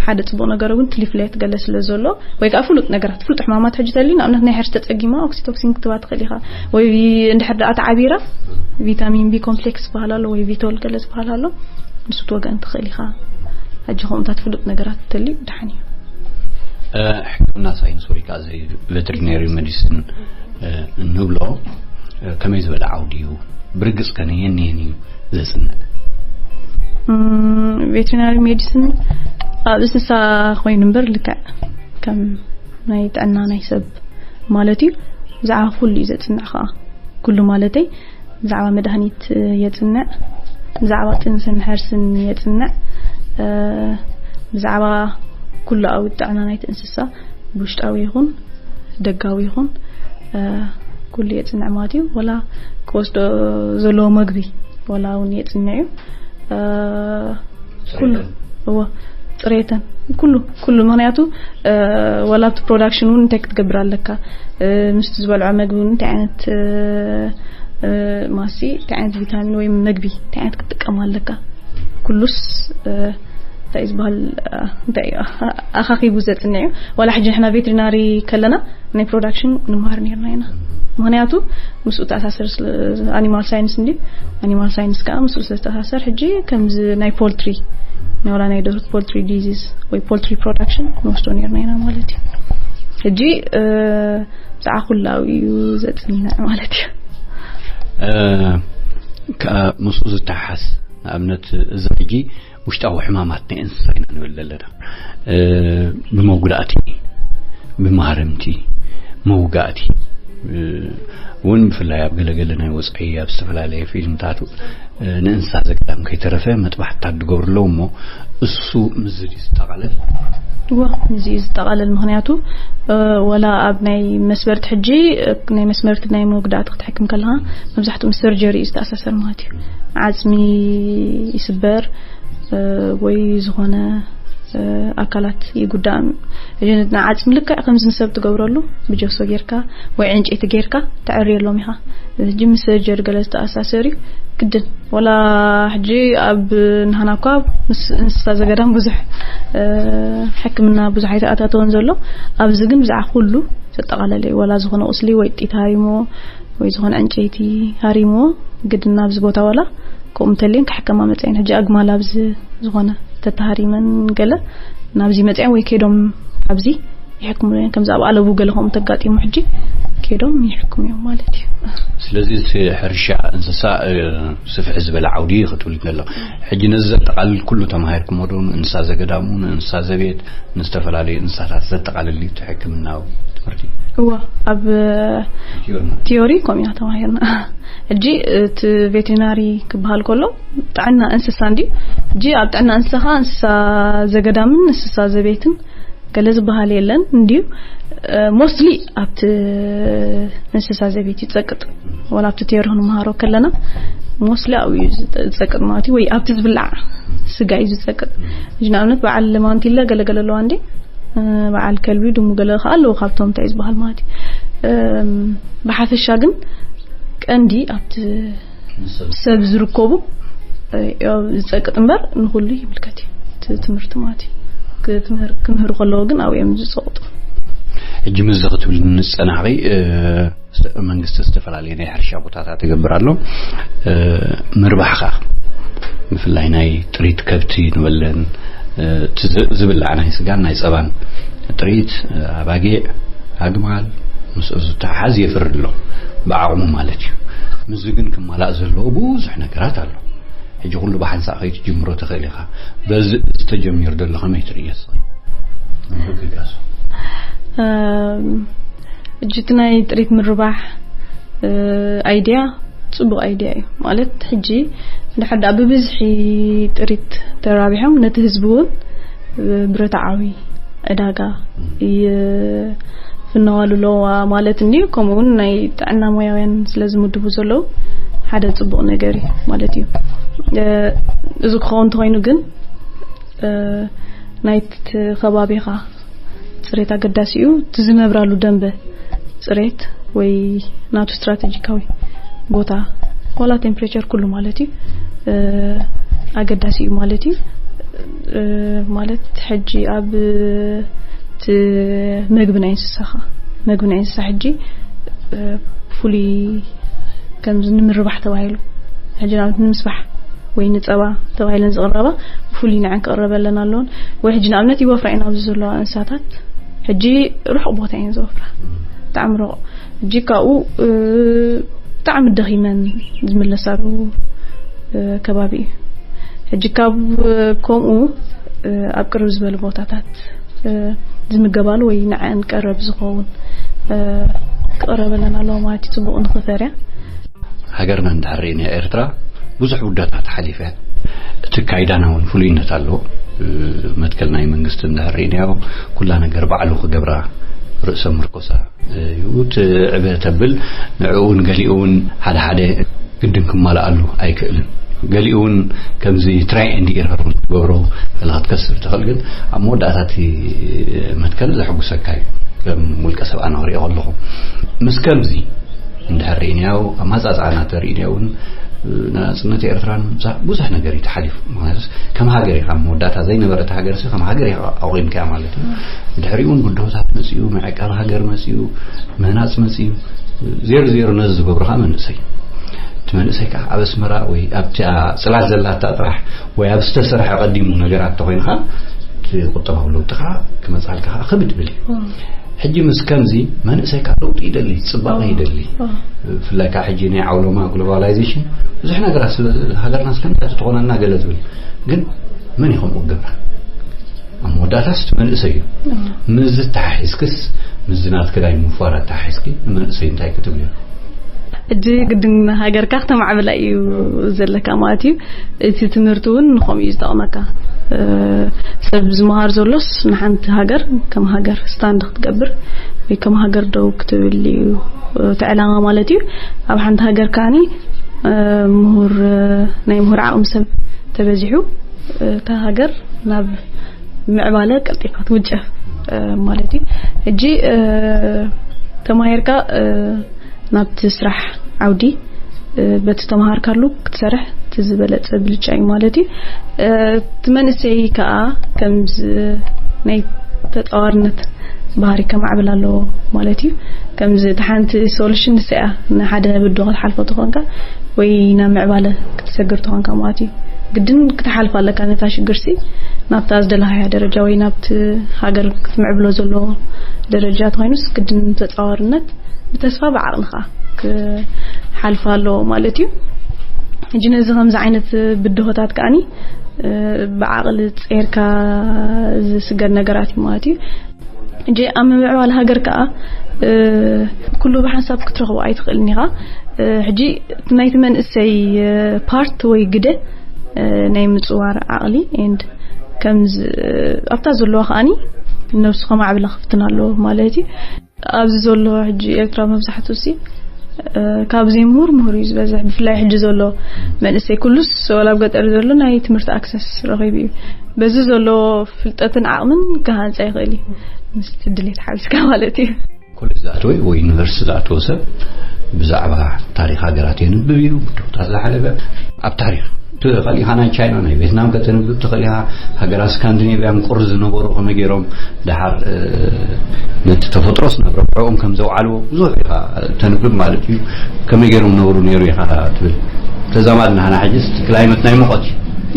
ሓደ ጽቡቕ ነገሩ ግን ትሊፍሌት ገለ ስለ ዘሎ ወይ ከዓ ፍሉጥ ነገራት ፍሉጥ ሕማማት ሕጂ ተልዩ ንኣብነት ናይ ሕርሲ ተጸጊማ ኦክሲቶክሲን ክትባ ትኽእል ኢኻ ወይ እንድሕር ደኣ ተዓቢራ ቪታሚን ቢ ኮምፕሌክስ ዝበሃል ኣሎ ወይ ቪቶል ገለ ዝበሃል ኣሎ ንሱ ትወገን ትኽእል ኢኻ። ሕጂ ከምኡታት ፍሉጥ ነገራት ተልዩ ድሓን እዩ። ሕክምና ሳይንስ ወይ ከዓ እዚ ቬተሪነሪ ሜዲሲን እንብሎ ከመይ ዝበለ ዓውዲ እዩ? ብርግጽ ከ ነየን ነየን እዩ ዘጽንዕ? ቬተሪናሪ ሜዲሲን ኣብ እንስሳ ኮይኑ እምበር ልክዕ ከም ናይ ጥዕና ናይ ሰብ ማለት እዩ። ብዛዕባ ኩሉ እዩ ዘጽንዕ ከዓ ኩሉ ማለተይ ብዛዕባ መድሃኒት የጽንዕ፣ ብዛዕባ ጥንስን ሕርስን የጽንዕ፣ ብዛዕባ ኩሉ ኣዊ ጥዕና ናይቲ እንስሳ ብውሽጣዊ ይኹን ደጋዊ ይኹን ኩሉ የጽንዕ ማለት እዩ። ወላ ክወስዶ ዘለዎ መግቢ ወላ እውን የጽንዕ እዩ። ኩሉ እዎ ጽሬተን ኩሉ ኩሉ ምክንያቱ፣ ወላ ኣብቲ ፕሮዳክሽን እውን እንታይ ክትገብር ኣለካ፣ ምስቲ ዝበልዖ መግቢ እውን እንታይ ዓይነት ማሲ፣ እንታይ ዓይነት ቪታሚን ወይ መግቢ እንታይ ዓይነት ክትጥቀም ኣለካ፣ ኩሉስ እንታይ ዝበሃል እንታይ እዩ ኣኻኺቡ ዘፅንዕ እዩ። ዋላ ሕጂ ንሕና ቬትሪናሪ ከለና ናይ ፕሮዳክሽን ንመሃር ነርና ኢና። ምክንያቱ ምስኡ ተኣሳሰር፣ ኣኒማል ሳይንስ እንዲ ኣኒማል ሳይንስ ከዓ ምስኡ ስለዝተኣሳሰር፣ ሕጂ ከምዚ ናይ ፖልትሪ፣ ናይ ዋላ ናይ ደርሆ ፖልትሪ ዲዚዝ ወይ ፖልትሪ ፕሮዳክሽን ንወስዶ ነርና ኢና ማለት እዩ። ሕጂ ብዛዕባ ኩላዊ እዩ ዘፅንዕ ማለት እዩ። ምስኡ ዝተሓሓስ ንኣብነት እዚ ሕጂ ውሽጣዊ ሕማማት ናይ እንስሳ ኢና ንብል ዘለና። ብመጉዳእቲ፣ ብማህረምቲ፣ መውጋእቲ እውን ብፍላይ ኣብ ገለገለ ናይ ወፃኢ ኣብ ዝተፈላለየ ፊልምታት ንእንስሳ ዘገዳም ከይተረፈ መጥባሕትታት ዝገብሩ ኣለዉ እሞ እሱ ምዚ ድዩ ዝጠቓለል? እዎ፣ እዚ እዩ ዝጠቓለል። ምክንያቱ ወላ ኣብ ናይ መስበርቲ ሕጂ ናይ መስበርቲ ናይ መጉዳእቲ ክትሕክም ከለካ መብዛሕትኡ ምስ ሰርጀሪ እዩ ዝተኣሳሰር ማለት እዩ። ዓፅሚ ይስበር ወይ ዝኾነ ኣካላት ይጉዳእ። ንዓፅሚ ልክዕ ከምዚ ንሰብ ትገብረሉ ብጀሶ ጌርካ ወይ ዕንጨይቲ ጌርካ ተዕርየሎም ኢኻ። ሕጂ ምስ ሰርጀሪ ገለ ዝተኣሳሰር እዩ ግድን። ወላ ሕጂ ኣብ ናህና እኳ ምስ እንስሳ ዘገዳም ብዙሕ ሕክምና ብዙሕ ኣይተኣታተወን ዘሎ። ኣብዚ ግን ብዛዕባ ኩሉ ዘጠቓለለ እዩ። ወላ ዝኾነ ቁስሊ ወይ ጢት ሃሪሞ ወይ ዝኾነ ዕንጨይቲ ሃሪሞ ግድን ናብዚ ቦታ ወላ ከምኡ እንተልየን ክሕከማ መፅአን። ሕጂ ኣግማል ኣብዚ ዝኾነ ተተሃሪመን ገለ ናብዚ መፅአን ወይ ከይዶም ኣብዚ ይሕክሙ እዮም። ከምዚ ኣብ ኣለቡ ገለ ከምኡ ተጋጢሙ ሕጂ ከይዶም ይሕክሙ እዮም ማለት እዩ። ስለዚ እቲ ሕርሻ እንስሳ ስፍሕ ዝበለ ዓውዲ እዩ ክትብል ከሎ ሕጂ ነዚ ዘጠቓልል ኩሉ ተማሂርኩሞ ዶ? ንእንስሳ ዘገዳሙ፣ ንእንስሳ ዘቤት፣ ንዝተፈላለዩ እንስሳታት ዘጠቓልል እዩ እቲ ሕክምናዊ ትምህርቲ? እዋ ኣብ ቲዮሪ ከምኡ ኢና ተማሂርና። ሕጂ እቲ ቬቴሪናሪ ክበሃል ከሎ ጥዕና እንስሳ እንድዩ። ሕጂ ኣብ ጥዕና እንስሳ ከዓ እንስሳ ዘገዳምን እንስሳ ዘቤትን ገለ ዝበሃል የለን እንድዩ። ሞስትሊ ኣብቲ እንስሳ ዘቤት እዩ ዝፀቅጥ። ወላ ኣብቲ ቴዎሪ ክንመሃሮ ከለና ሞስትሊ ኣብኡ እዩ ዝፀቅጥ ማለት እዩ። ወይ ኣብቲ ዝብላዕ ስጋ እዩ ዝፀቅጥ። ሕጂ ንኣብነት በዓል ማንቲለ ገለገለ ኣለዋ እንዴ፣ በዓል ከልቢ ድሙ ገለ ከዓ ኣለዉ ካብቶም እንታይ ዝበሃል ማለት እዩ። ብሓፈሻ ግን ቀንዲ ኣብቲ ሰብ ዝርከቡ ዝፀቅጥ እምበር ንኩሉ ይምልከት እዩ እቲ ትምህርቲ ማለት እዩ። ክምህሩ ከለዎ ግን ኣብኡ እዮም ዝፀቅጡ። ሕጂ ምዚ ክትብል ንፀናሕቂ መንግስቲ ዝተፈላለዩ ናይ ሕርሻ ቦታታት ይገብር ኣሎ። ምርባሕ ከዓ ብፍላይ ናይ ጥሪት ከብቲ ንበለን ዝብላዕ ናይ ስጋን ናይ ፀባን ጥሪት ኣባጊዕ ኣግማል ምስ ዝተሓሓዝ የፍርድ ኣሎ ብዓቕሙ ማለት እዩ። ምስዚ ግን ክማላእ ዘለዎ ብዙሕ ነገራት ኣሎ። ሕጂ ኩሉ ብሓንሳእ ከይትጅምሮ ትኽእል ኢኻ። በዚ ዝተጀሚሩ ዘሎ ከመይ ትርእዮ? ሕጂ እቲ ናይ ጥሪት ምርባሕ ኣይድያ ፅቡቕ ኣይድያ እዩ ማለት ሕጂ ድሓር ደኣ ብብዝሒ ጥሪት ተራቢሖም ነቲ ህዝቢ እውን ብረታዓዊ ዕዳጋ ይፍነዋሉ ኣለዋ ማለት እንድዩ። ከምኡ እውን ናይ ጥዕና ሞያውያን ስለ ዝምድቡ ዘለዉ ሓደ ፅቡቕ ነገር እዩ ማለት እዩ። እዚ ክኸውን እንተኮይኑ ግን ናይቲ ከባቢኻ ፅሬት ኣገዳሲ እዩ። እቲ ዝነብራሉ ደንበ ፅሬት ወይ ናቱ ስትራቴጂካዊ ቦታ ኮላ ቴምፕሬቸር ኩሉ ማለት እዩ ኣገዳሲ እዩ ማለት እዩ። ማለት ሕጂ ኣብ እቲ መግቢ ናይ እንስሳኻ መግቢ ናይ እንስሳ ሕጂ ፍሉይ ከምዚ ንምርባሕ ተባሂሉ ሕጂ ንኣብነት ንምስባሕ ወይ ንፀባ ተባሂለን ዝቕረባ ብፍሉይ ንዐን ክቕረበለን ኣለዎን። ወይ ሕጂ ንኣብነት ይወፍራ እየን ኣብዚ ዘለዋ እንስሳታት ሕጂ ርሑቕ ቦታ እየን ዝወፍራ ብጣዕሚ ርሑቕ። ሕጂ ካብኡ ብጣዕሚ ደኺመን ዝምለሳሉ ከባቢ እዩ። ሕጂ ካብ ከምኡ ኣብ ቅርብ ዝበለ ቦታታት ዝምገባሉ ወይ ንዐን ቀረብ ዝኸውን ክቕረበለን ኣለዎ ማለት እዩ ፅቡቕ ንኽፈርያ። ሃገርና እንድሕር ርኢና ኤርትራ ብዙሕ ውዳታት ሓሊፈ እቲ ካይዳና እውን ፍሉይነት ኣለዎ። መትከል ናይ መንግስቲ እንድሕር ርኢናዮ ኩላ ነገር ባዕሉ ክገብራ ርእሰ ምርኮሳ እዩ። እቲ ዕበ ተብል ንዕኡ እውን ገሊኡ እውን ሓደ ሓደ ግድን ክማልኣሉ ኣይክእልን። ገሊኡ እውን ከምዚ ትራይ ኤንድ ኢረር እውን ትገብሮ፣ ገለ ክትከስር ትኽእል። ግን ኣብ መወዳእታ እቲ መትከል ዘሐጉሰካ እዩ። ከም ውልቀ ሰብ ኣነ ክሪኦ ከለኹ፣ ምስ ከምዚ እንድሕር ርኢናዮ፣ ኣማጻጽኣና ተርኢናዮ እውን፣ ናጽነት ኤርትራን ብዙሕ ነገር እዩ ተሓሊፉ። ምክንያቱ ከም ሃገር ኢኻ፣ መወዳእታ ዘይነበረት ሃገር ሲ ከም ሃገር ኢኻ ኣቑምካያ ማለት እዩ። ድሕሪኡ እውን ብድሆታት መጺኡ፣ ምዕቃብ ሃገር መጺኡ፣ ምህናጽ መጺኡ፣ ዜሮ ዜሮ ነዚ ዝገብርኻ መንእሰይ። እቲ መንእሰይ ከዓ ኣብ ኣስመራ ወይ ኣብቲ ጽላት ዘላታ ጥራሕ ወይ ኣብ ዝተሰርሐ ቀዲሙ ነገራት ተኾይንኻ፣ እቲ ቁጠባዊ ለውጥኻ ክመጻልካ ከዓ ክብድ ብል እዩ። ሕጂ ምስ ከምዚ መንእሰይካ ለውጢ ይደሊ፣ ጽባቐ ይደሊ። ብፍላይ ከዓ ሕጂ ናይ ዓውሎማ ግሎባላይዜሽን ብዙሕ ነገራት ስለ ሃገርና ስለምንታይ ተኾነና ገለ ትብል። ግን መን እዩ ከምኡ ክገብራ? ኣብ መወዳእታስ እቲ መንእሰይ እዩ። ምስ ዝተሓሒዝክስ፣ ምስ ናትኪ ናይ ምፍዋር ኣተሓሒዝኪ ንመንእሰይ እንታይ ክትብልዮ? ሕጂ ግድን ሃገርካ ክተማዕብላ እዩ ዘለካ ማለት እዩ። እቲ ትምህርቲ እውን ንኸምኡ እዩ ዝጠቕመካ። እ፣ ሰብ ዝመሃር ዘሎስ ንሓንቲ ሃገር ከም ሃገር ስታንድ ክትገብር ወይ ከም ሃገር ደው ክትብል እዩ እቲ ዕላማ ማለት እዩ። ኣብ ሓንቲ ሃገር ከዓኒ፣ እ፣ ምሁር፣ እ፣ ናይ ምሁር ዓቕሚ ሰብ ተበዚሑ፣ እ፣ እታ ሃገር ናብ ምዕባለ ቀልጢፋ ትውንጨፍ፣ እ፣ ማለት እዩ። ሕጂ፣ እ፣ ተማሂርካ፣ እ፣ ናብቲ ስራሕ ዓውዲ፣ እ፣ በቲ ተማሃርካሉ ክትሰርሕ እቲ ዝበለጸ ብልጫ እዩ ማለት እዩ። እ፣ እቲ መንእሰይ ከኣ ከምዚ ናይ ተጻዋርነት ባህሪ ከማዕብል ኣለዎ ማለት እዩ። ከምዚ እቲ ሓንቲ ሶሉሽን ንሳ እያ፣ ንሓደ ብድሆ ክትሓልፎ ተኾንካ ወይ ናብ ምዕባለ ክትሰግር ተኾንካ ማለት እዩ። ግድን ክትሓልፍ ኣለካ ነታ ሽግርሲ፣ ናብታ ዝደለኻያ ደረጃ ወይ ናብቲ ሃገር ክትምዕብሎ ዘለዎ ደረጃ ተኾይኑስ ግድን ተጻዋርነት ብተስፋ ብዓቕልኻ ክሓልፍ ኣለዎ ማለት እዩ። ሕጂ ነዚ ከምዚ ዓይነት ብድሆታት ከዓኒ፣ እ፣ ብዓቕሊ ጸይርካ ዝስገር ነገራት እዩ ማለት እዩ። ሕጂ ኣብ ምምዕባል ሃገር ከኣ፣ እ፣ ኩሉ ብሓንሳብ ክትረኽቦ ኣይትኽእልን ኢኻ። እ፣ ሕጂ ናይቲ መንእሰይ፣ እ፣ ፓርት ወይ ግደ፣ እ፣ ናይ ምጽዋር ዓቕሊ ኤንድ ከምዚ፣ እ፣ ኣብታ ዘለዋ ከኣኒ ነብሱ ከማዕብላ ክፍትን ኣለዎ ማለት እዩ። ኣብዚ ዘሎ ሕጂ ኤርትራ መብዛሕትኡ ሲ፣ እ፣ ካብ ዘይምሁር ምሁር እዩ ዝበዝሕ። ብፍላይ ሕጂ ዘሎ መንእሰይ ኩሉስ ወላ ኣብ ገጠር ዘሎ ናይ ትምህርቲ ኣክሰስ ረኺቡ እዩ። በዚ ዘሎ ፍልጠትን ዓቕምን ክሃንጻ ይኽእል እዩ። ምስቲ ድሌት ሓዊስካ ማለት እዩ። ኮሌጅ ዝኣተወ ወይ ዩኒቨርሲቲ ዝኣተወ ሰብ ብዛዕባ ታሪኽ ሃገራት የንብብ እዩ፣ ብድሆታት ዝሓለፈ ኣብ ታሪኽ ትኽእል ኢኻ። ናይ ቻይና፣ ናይ ቬትናም ከተንብብ ትኽእል ኢኻ። ሃገራት ስካንዲኔቭያን ቁሪ ዝነበሩ ከመይ ገይሮም ደሓር፣ እ፣ ነቲ ተፈጥሮስ ናብ ረብሕኦም ከም ዘውዓልዎ ብዙሕ ኢኻ ተንብብ ማለት እዩ። ከመይ ገይሮም ነበሩ ነይሩ ኢኻ ትብል። ተዛማድ ንሕና ሕጂስ እቲ ክላይመት ናይ ሙቐት እዩ።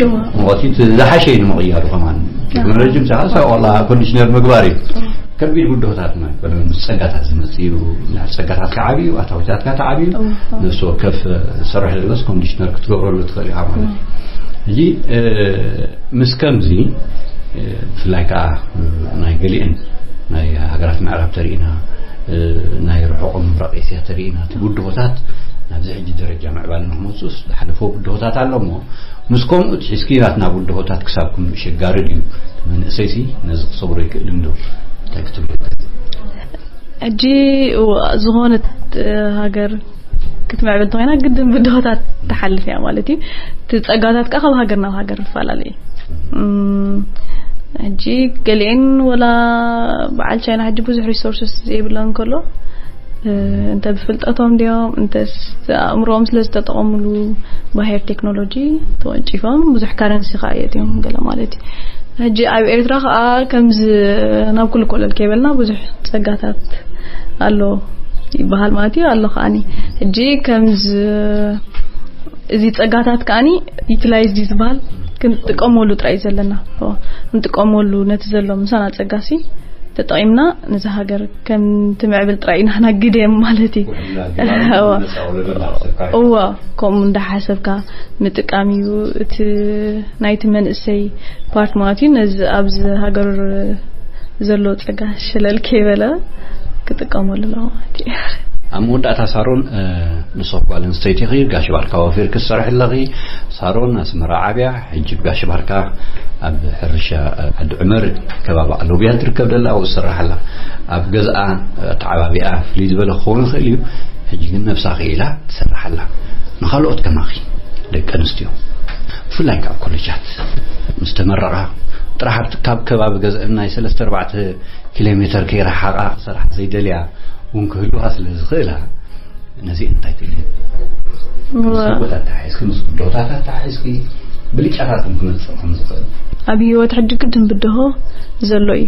እዋ። ሙቐት እዩ፣ እቲ ዝሓሸ እዩ ንምቕያሩ ከማን። ቴክኖሎጂ ምሳኻ ሳብ ዋላ ኮንዲሽነር ምግባር እዩ። እዋ። ከቢድ ብድሆታት ማለት ምስ ጸጋታት ዝመጽእ እዩ። ናብ ጸጋታትካ ዓብዩ፣ ኣታዊታትካ ተዓብዩ፣ እዋ። ነፍሲ ወከፍ ዝሰርሕ ዘሎስ ኮንዲሽነር ክትገብረሉ ትኽእል ኢኻ ማለት እዩ። ሕጂ፣ እ፣ ምስ ከምዚ፣ እ፣ ብፍላይ ከዓ፣ እ፣ ናይ ገሊአን ናይ ሃገራት ምዕራብ ተርኢና፣ እ፣ ናይ ርሑቕ ምብራቕ ኤስያ ተርኢና፣ እቲ ብድሆታት ናብዚ ሕጂ ደረጃ ምዕባለ ንክመጽኡስ ዝሓለፈዎ ብድሆታት ኣሎ እሞ፣ ምስ ከምኡ እቲ ሒዝኪ ናትና ብድሆታት ክሳብ ክንኡ ሸጋሪ ድዩ? መንእሰይሲ ነዚ ክሰብሮ ይክእል እንዶ? እንታይ ክትብሉ? ሕጂ እዋ፣ ዝኾነት፣ እ፣ ሃገር ክትምዕብል እንተኾይና ግድን ብድሆታት ትሓልፍ እያ ማለት እዩ። እቲ ጸጋታት ከኣ ካብ ሃገር ናብ ሃገር ይፈላለ እዩ። እም፣ ሕጂ ገሊአን ወላ በዓል ቻይና ሕጂ ብዙሕ ሪሶርስስ ዘይብለን ከሎ፣ እ፣ እንተ ብፍልጠቶም ድዮም፣ እንተስ ኣእምሮኦም ስለ ዝተጠቐሙሉ ባሄር ቴክኖሎጂ ተወንጪፎም ብዙሕ ካረንሲ ከኣ የእትዮም ገለ ማለት እዩ። ሕጂ ኣብ ኤርትራ ከኣ ከምዚ ናብ ኩሉ ኮለል ከይበልና ብዙሕ ጸጋታት ኣሎ ይበሃል ማለት እዩ፣ ኣሎ ከኣኒ። ሕጂ ከምዚ እዚ ጸጋታት ከኣኒ ዩቲላይዝ እዩ ዝበሃል፣ ክንጥቀመሉ ጥራይ እዩ ዘለና። ኦ፣ ክንጥቀመሉ ነቲ ዘሎ ምሳና ጸጋሲ ተጠቒምና ነዚ ሃገር ከም ትምዕብል ጥራይ ኢና ናግደ ማለት እዩ። ኩልና ግና እዋ። ነፃ ወለዶ እናሕሰብካ እዋ፣ ከምኡ እንዳሓሰብካ ምጥቃም እዩ እቲ ናይቲ መንእሰይ ፓርት ማለት እዩ። ነዚ ኣብዚ ሃገር ዘሎ ጸጋ ሸለል ከይበለ ክጥቀመሉ ኣለዎ ማለት እዩ። ኣብ መወዳእታ ሳሮን፣ እ፣ ንስኺ ጓል ኣንስተይቲ ኢኺ፣ ጋሽ ባርካ ወፊርኪ ትሰርሒ ኣለኺ። ሳሮን ኣስመራ ዓብያ፣ ሕጂ ብጋሽ ባርካ ኣብ ሕርሻ ዓዲ ዑመር ከባቢ ኣሎብያ ትርከብ ደላ፣ ኣብኡ ትሰርሕ ኣላ። ኣብ ገዝኣ ኣተዓባቢኣ ፍልይ ዝበለ ክኸውን ይኽእል እዩ። ሕጂ ግን ነብሳ ክኢላ ትሰርሕ ኣላ። ንኻልኦት ከማኺ ደቂ ኣንስትዮ ብፍላይ ካብ ኮሌጃት ምስ ተመረቓ ጥራሕ ኣብቲ ካብ ከባቢ ገዝአን ናይ ሰለስተ ኣርባዕተ ኪሎ ሜተር ከይረሓቓ ክሰርሓ ዘይደልያ እውን ክህልዋ ስለ ዝኽእላ፣ ነዚ እንታይ ትብሊ? ምስ ኣቦታት ተሓሒዝኪ፣ ምስ ወዶታት ተሓሒዝኪ ብልጫታት እውን ክመጽእ ከም ዝኽእል። ኣብ ህይወት ሕጂ ግድን ብድሆ ዘሎ እዩ።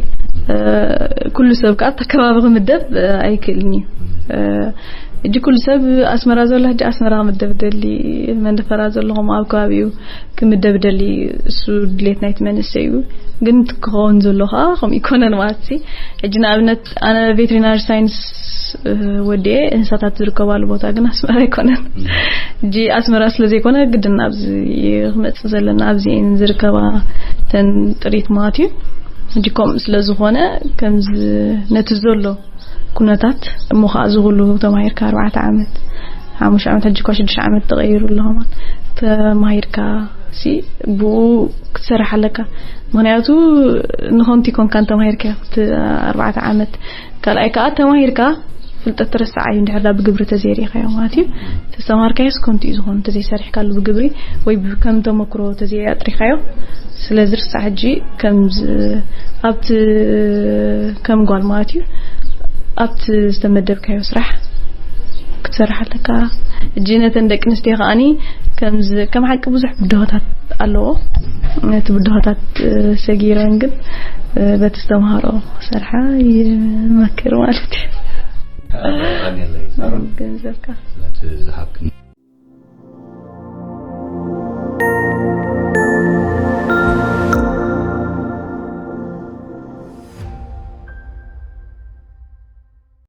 ኩሉ ሰብ ከዓ ኣብቲ ከባቢ ክምደብ ኣይክእልን እዩ። ሕጂ ኩሉ ሰብ ኣስመራ ዘሎ ሕጂ ኣስመራ ክምደብ ደሊ፣ መንደፈራ ዘለኹም ኣብ ከባቢኡ ክምደብ ደሊ፣ እሱ ድሌት ናይቲ መንእሰይ እዩ። ግን እቲ ክኸውን ዘሎ ከዓ ከምኡ ይኮነን ማለት ሲ። ሕጂ ንኣብነት ኣነ ቬትሪናሪ ሳይንስ ወዲኤ እንስሳታት ዝርከባሉ ቦታ ግን ኣስመራ ኣይኮነን። ሕጂ ኣስመራ ስለ ዘይኮነ ግድን ኣብዚ ክመፅእ ዘለና ኣብዚ እየን ዝርከባ ተን ጥሪት ማለት እዩ። ሕጂ ከምኡ ስለ ዝኾነ ከምዚ ነቲ ዘሎ ኩነታት እሞ ከዓ ዝኹሉ ተማሂርካ ኣርባዕተ ዓመት ሓሙሽተ ዓመት ሕጂ እኳ ሽዱሽተ ዓመት ተቐይሩ ኣለኹ ማለት ተማሂርካ ሲ ብኡ ክትሰርሕ ኣለካ። ምክንያቱ ንኾንቲ ኮንካን ተማሂርካ እቲ ኣርባዕተ ዓመት ካልኣይ ከዓ ተማሂርካ ፍልጠት ትረስዓ እዩ እንድሕር ዳ ብግብሪ ተዘይሪእካዮ ማለት እዩ። ተስተማሃርካዮስ ኮንቱ እዩ ዝኾኑ ተዘይሰሪሕካሉ ብግብሪ ወይ ብ- ከም ተመክሮ ተዘይኣጥሪካዮ ስለ ዝርሳዕ ሕጂ ከም ዝ- ኣብቲ ከም ጓል ማለት እዩ ኣብቲ ዝተመደብካዮ ስራሕ ክትሰርሕ ኣለካ። ሕጂ ነተን ደቂ ኣንስትዮ ከዓኒ ከምዚ ከም ሓቂ ብዙሕ ብድሆታት ኣለዎ። ነቲ ብድሆታት ሰጊረን ግን በቲ ዝተምሃሮ ሰርሓ ይመክር ማለት እዩ። ገንዘብካ